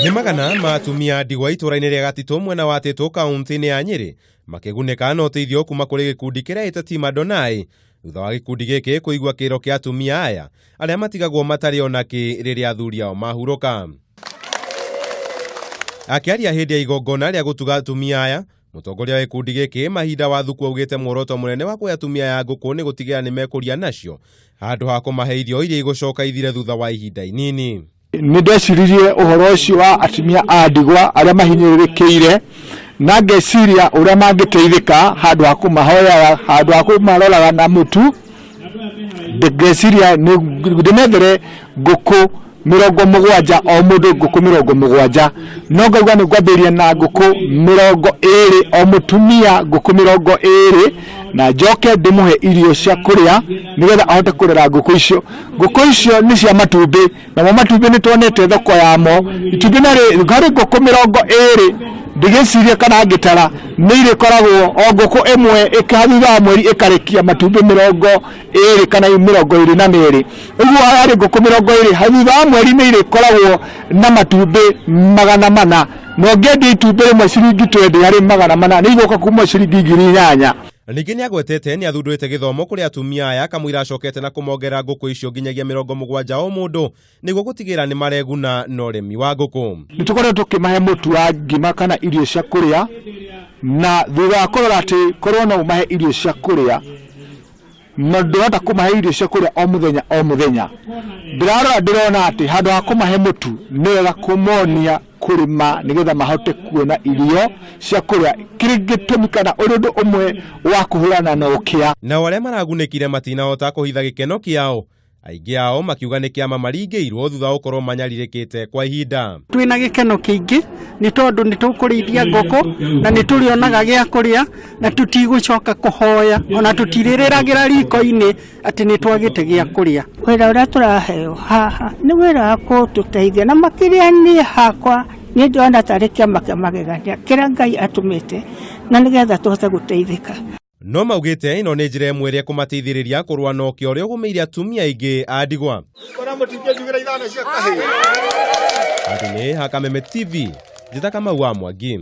Nĩ magana ma atumia ndigwa itũũra-inĩ rĩa Gatitũ mwena wa Tĩtũ kaunti-inĩ ya Nyĩrĩ makĩgunĩka na ũteithio kuma kũrĩ gĩkundi kĩreĩta Team Adonai thutha wa gĩkundi gĩkĩ kũigua kĩro kĩa atumia aya arĩa matigagwo matarĩ ona kĩ rĩrĩa athuri ao mahurũka. Akĩaria hĩndĩ ya igongona rĩa gũtuga atumia aya, Mũtongoria wa gĩkundi gĩkĩ Mahinda wa Thuku augĩte muoroto mũnene wa kũhe atumia aya ngũkũ nĩ gũtigĩrĩra nĩ mekũria nacio handũ ha kũmahe irio iria igũcoka ithire thutha wa ihinda inini. Nĩ ndeciririe ũhoro ũcio wa atumia a ndigwa arĩa mahinyĩrĩrĩkĩire na ngeciria ũrĩa mangĩteithĩka handũ ha kũmahoyaga, handũ ha kũmaroraga na mũtu. Ngeciria ndĩmethere ngũkũ 70, o mũndũ ngũkũ 70, no ngauga nĩ ngwambĩrĩria na ngũkũ 20, o mũtumia ngũkũ 20, na njoke ndĩmũhe irio cia kũrĩa nĩgetha ahote kũrera ngũkũ icio. Ngũkũ icio nĩ cia matumbĩ, namo matumbĩ nĩ tuonete thoko yamo. Itumbĩ narĩ harĩ ngũkũ 20, ndigĩciria kana ngĩtara nĩ irĩkoragwo o ngũkũ ĩmwe thutha wa mweri ĩkarekia matumbĩ 20 kana 22. Ũguo harĩ ngũkũ 20 thutha wa mweri nĩ irĩkoragwo na matumbĩ 400, na ũngĩendia itumbĩ rĩmwe ciringi 20 harĩ 400 nĩ igũka kuma ciringi 8,000. Ningĩ nĩ agwetete nĩ athundũrĩte gĩthomo kũrĩ atumia aya kamũira acokete na kũmongerera ngũkũ icio nginyagia 70 o mũndũ nĩguo gũtigĩrĩra nĩ mareguna na ũrĩmi wa ngũkũ. Nĩ tũkoretwo tũkĩmahe mũtu wa ngima kana irio cia kũrĩa, na thutha wa kũrora atĩ korwo no ũmahe irio cia kũrĩa na ndũrahota kũmahe irio cia kũrĩa o mũthenya o mũthenya, ndĩrarora ndĩrona atĩ handũ ha kũmahe mũtu nĩ wega kũmonia kũrĩma nĩgetha mahote kuona irio cia kũrĩa, kĩrĩ gĩtũmi kana ũrĩ ũndũ ũmwe wa kũhũrana na ũkĩa. Nao arĩa maragunĩkire matinahota kũhitha gĩkeno kĩao, aingĩ ao makiuga nĩ kĩama maringĩirwo thutha wa gũkorwo manyarirĩkĩte kwa ihinda. Twĩna gĩkeno kĩingĩ nĩ tondũ nĩ tũkũrĩithia ngũkũ na nĩ tũrĩonaga gĩa kũrĩa na tũtigũcoka kũhoya ona tũtirĩrĩragĩra riko-inĩ atĩ nĩ twagĩte gĩa kũrĩa. Wĩra ũrĩa tũraheo haha nĩ wĩra wa kũtũteithia na makĩria niĩ hakwa niĩ ndĩrona tarĩ kĩama kĩa magegania kĩrĩa Ngai atũmĩte na nĩgetha tũhote gũteithĩka. No maugĩte ĩno nĩ njĩra ĩmwe ĩrĩa ĩkũmateithĩrĩria kũrũa na ũkĩa ũrĩa ũgũmĩire atumia aingĩ a ndigwa. Anthony ha Kameme TV, njĩta Kamau wa Mwangi.